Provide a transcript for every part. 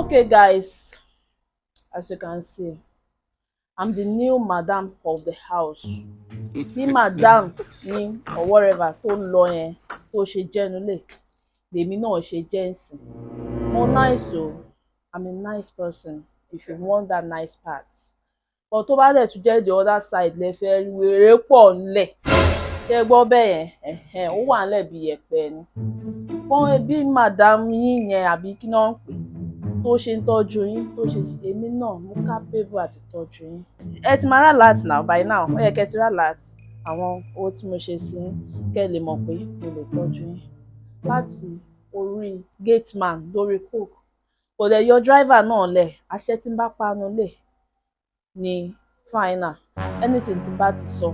Okay guys, as you can see, I'm the new madam of the house. Bí madam ní or whatever tó lọ yẹn tó ṣe jẹ́nu lè lèmi náà ṣe jẹ́ ǹsìn. Mo nice o, I'm a nice person if you want that nice part. But tó bá dẹ̀ tún jẹ́ the other side lẹ fẹ́ rí, wèrè pọ̀ ńlẹ̀. Ṣé ẹ gbọ́ bẹ́ẹ̀ yẹn? Ẹ̀hẹ́n, ó wà ńlẹ̀ bí yẹ̀pẹ̀ ni. Wọ́n bí madam yín yẹn àbí kí náà ń pè tó ṣe ń tọ́jú yín tó ṣe, èmi náà mo capable àti tọ́jú yín. Ẹ ti máa rí alert now, by now ó yẹ kẹ́ ti rí alert àwọn owó tí mo ṣe sí yín, kẹ́ ẹ lè mọ̀ pé mo lè tọ́jú yín. Láti orí gate man lórí cook, kò dẹ̀ yọ driver náà lẹ̀. Àṣẹ tí ń bá panu lè ní final, anything tí n bá ti sọ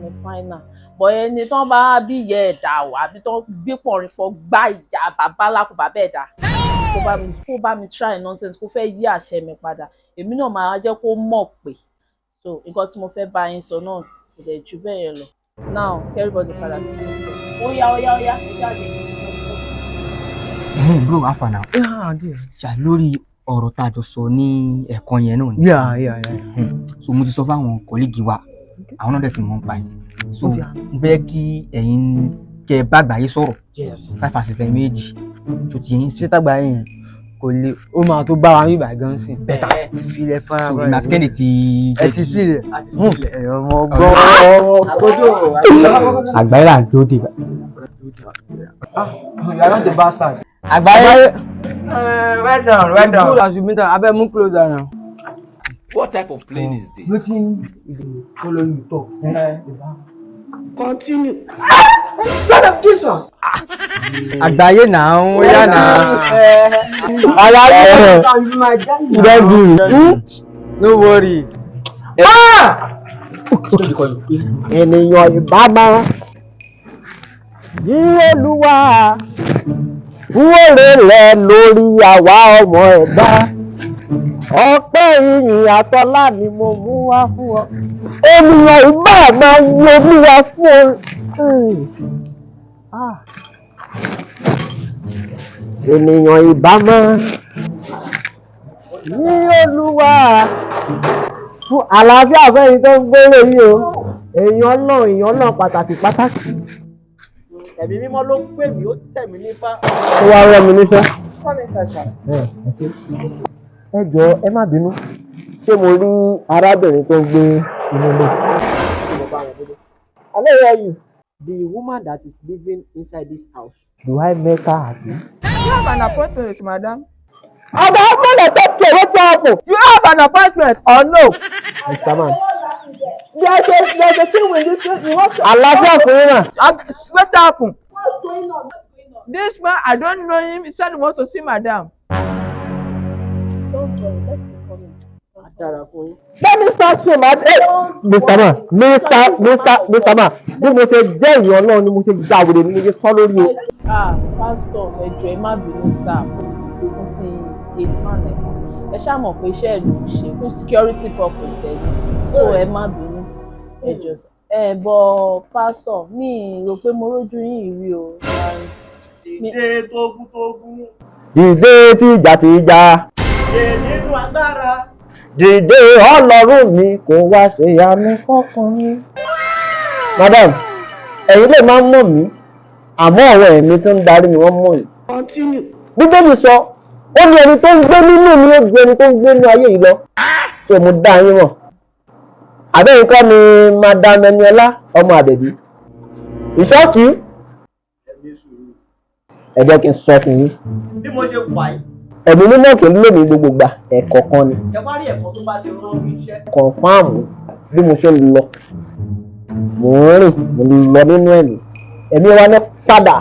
ní final. But ẹni tán bá bí ìyá ẹ̀ dà o, àbí tán gbé pọ̀nrín fọ gbá ìyá bàbá lákò bàbá ẹ̀ dà, kó bá mi try nonsense, kó fẹ́ yí àṣẹ mi padà, èmi náà máa jẹ́ kó mọ̀ pé. So nǹkan tí mo fẹ́ bá yín sọ náà kò dẹ̀ ju bẹ́ẹ̀ yẹn lọ. Now everybody padà sí ilé. Ó yá, ó yá, ó yá, ẹ jáde. Ẹ̀hìn bro, afa now. Yeah, dear. Ṣá lórí ọ̀rọ̀ tá a jọ sọ ní ẹ̀kan yẹn náà ni. So mo ti sọ fáwọn colleague wa, àwọn náà dẹ̀ ti mọ̀ nípa ẹ̀. So Ó ti mo fẹ́ kí ẹ̀yin kẹ́ ẹ bá àgbáyé sọ̀rọ̀. Five and six lẹ́yìn méjì tó ti yẹn sí. Ṣé tàgbà yẹn kò le, ó máa tó bá wa bíbà gan sí. Better. Filẹ̀ fara. So èmi àti Kẹ́hìndé ti ẹ ti sílẹ̀. A ti sílẹ̀. Ẹ̀yọ́ ọmọ gbọ́. Àgbáyé là ń dúró dè. You are not a bastard. Àgbáyé. Well done, well done. Good as you meet am, abeg move closer now. What type of plane is this? Wetin we dey follow you talk? Continue. Son of Jesus! Àgbáyé náà ń yá náà. Àlàyé You don do. No worry. Ènìyàn ìbámu yí Olúwa fún òrè rẹ̀ lórí àwa ọmọ ẹ̀dá. Ọpẹ́, ìyìn àtọlá ni mo mú wá fún ọ. Ènìyàn ìbá máa yí Olúwa fún ọ. Ah. Ènìyàn ìbá máa yí Olúwa fún àlàáfíà fẹ́yìn tó ń gbélé yìí o. Èèyàn náà, èèyàn náà pàtàkì pàtàkì. Ẹ̀mí Mímọ́ ló pè mí, ó tẹ̀ mí nípa. Ó wá rán mi níṣẹ́. Come inside, sir. Ẹ jọ̀ọ́, ẹ má bínú, ṣé mo rí arábìnrin tó ń gbé inú ilé? I no hear you. The woman that is living inside this house. Do I make her happy? You have an appointment with madam. Oga, make I talk to you, wetin happen? You have an appointment or no? Mr. Man. There's a thing with this. You want to. Àlàáfíà fún yín mà. Wetin happen? What's going on? What's going on? This man, I don't know him. He said he wants to see madam. Don't worry, let me come in. Dára fún yín. Let me start you, ma. Hey, Mr. Man, Mr. Mr. Mr. Man, bí mo ṣe jẹ́ èèyàn náà ni mo ṣe já wèrè ni mo ṣe sọ lórí o. Ah, pastor, ẹ jọ̀ọ́, ẹ má bínú sir, fún ti gate man ẹ. Ẹ ṣáà mọ̀ pé iṣẹ́ ìlú ń ṣe fún security purpose ẹ ní, so ẹ má bínú, ẹ jọ̀ọ́ sir. Ẹ bọ pastor, mi rò pé mo rójú yín rí o. Dìde tógúntógún. Dìde tìjà tìjà. Dìde nínú agbára. Dìde, Ọlọ́run mi, kò wá ṣe àmì fọ́kàn mi. Madam, ẹ̀yin lè máa ń mọ̀ mí, àmọ́ àwọn ẹ̀mí tó ń darí mi, wọ́n mọ̀ yìí. Continue. Bíbélì sọ, ó ní ẹni tó ń gbé nínú mi ó ju ẹni tó ń gbé nínú ayé yìí lọ. Tó mo dá yín mọ̀. Àbẹ́yìn kọ́ ni Madam Ẹniọlá ọmọ Àbẹ̀bí. Ìṣọ́ọ̀kì, ẹ jẹ́ kí n sọ fún yín. Bí mo ṣe wà yìí. Ẹ̀mí Mímọ́ kì í lò mí gbogbo gbà, ẹ̀ẹ̀kọ̀ọ̀kan ni. Ẹ wá rí ẹ̀kọ́ tó bá ti rán mi iṣẹ́. Confirm, bí mo ṣe ń lọ, mò ń rìn, mo ń lọ nínú ẹ̀mí, ẹ̀mí wa ní padà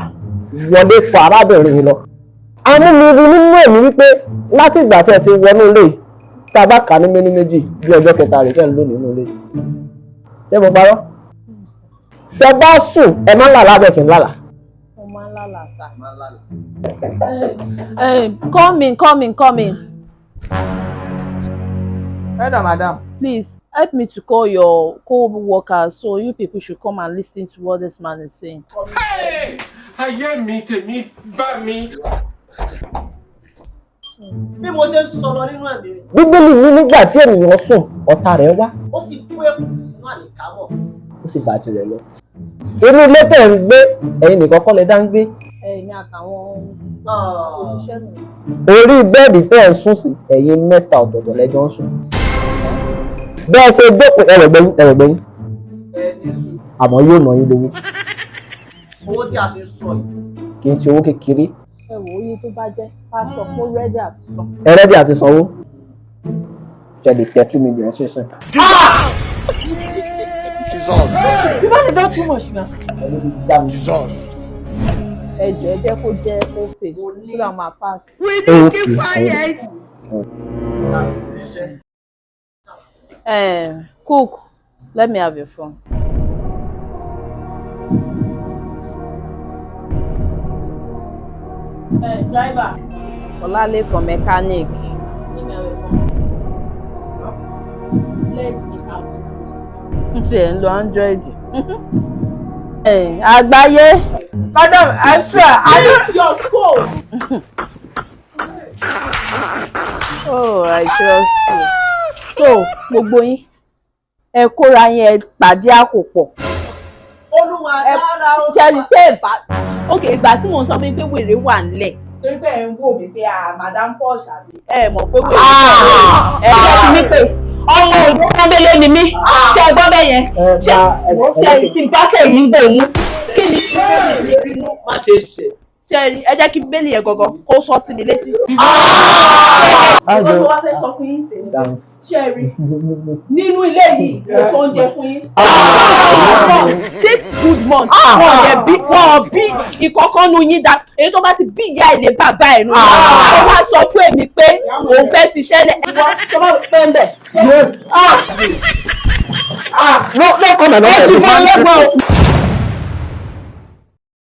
wọlé fún arábìnrin yìí lọ. Amúniri nínú ẹ̀mí wípé láti ìgbà tí ẹ ti wọnú ilé yìí, tá a bá kà á ní méní méjì, bí ọjọ́ kẹta rẹ̀ fẹ́ ń lò nínú ilé yìí. Ṣé mo parọ́? Tẹ bá sùn, ẹ má ń lálàá bẹ́ẹ̀ kí n lálàá. Mo máa ń lálàá sir. Come in, come in, come in. Well done, madam. Please help me to call your co-workers so you people should come and listen to what this man is saying. Ayé mi, tèmi bá mi. Bí mo ṣe ń sọ lọ nínú ẹ̀mí, Bíbélì ní nígbà tí ènìyàn sùn, ọ̀tá rẹ̀ wá, ó sì kó èpò sínú àlìkámọ̀. ó sì bá tirẹ̀ lọ. Inú ilé tẹ̀ ń gbé, ẹ̀yin nìkan kọ́ lẹ dá ń gbé. Èmi àtàwọn òṣìṣẹ́ mi. Orí bẹ́ẹ̀dì tẹ́ ẹ̀ ń sùn sí, ẹ̀yin mẹ́ta ọ̀tọ̀ọ̀tọ̀ lẹ jọ ń sùn. Bẹ́ẹ̀ ṣe jókòó ẹrẹ̀gbẹ́yìn ẹrẹ̀gbẹ́yìn, Ẹni sùn. àmọ́ yóò ná yín lówó. Owó tí a ṣe sọ yìí. Kì í ṣe owó kékeré. Ẹ wò ó, iye tó bá jẹ́, pásítọ̀ kó ready àti san. Ẹ ready àti sanwó. Ṣé lè tẹ 2 million sísìn? Jesus. You man don too much now. Jesus. Ẹ jọ̀ọ́, ẹ jẹ́ kó jẹ́ kó pè so that máa pass. Okay. Cook, let me have your phone. Driver. Ọlálékan mechanic. Let me have your phone. Let me have. N tiẹ̀ ń lo Android. Àgbáyé. Madam, I swear, I don't. Your phone. Oh, I trust you. So, gbogbo yín, ẹ kóra yín, ẹ pàdé àkópọ̀. Olúwa Ẹ dára, Olúwa. jẹ́rìí pé ẹ bá ok, ìgbà tí mò ń sọ fún yín pé wèrè wà nílẹ̀. Torí pé ẹ ń wò mí pé, ah, madam Posh, àbí ẹ mọ̀ pé wèrè wà nílẹ̀. Ẹ ṣe mi pé ọmọ òjò pọ́nbélé ni mí. Ṣé ẹ gbọ́ bẹ́ẹ̀ yẹn? Ṣé ṣe tí bá tẹ̀ yín gbò mú? Kí ni? Má ṣe ṣe. Ṣe rí, ẹ jẹ́ kí bẹ́ẹ̀lì yẹn gangan kó sọ sí mi létí. Ìgbà tó wá fẹ́ sọ fún yín sí ni, ṣe rí, nínú ilé yìí, kò tó oúnjẹ fún yín. 6 good months, wọn ò bí, wọn ò bí ìkọ̀kan nu yín dá. Èyí tó bá ti bí ìyá ilé bàbá ẹ̀ nù. Ó wá sọ fún èmi pé òun fẹ́ fiṣẹ́ lẹ̀. Tó bá pẹ́ ń bẹ̀. No, no comment. Ó ti mọ́ lẹ́gbọ̀n.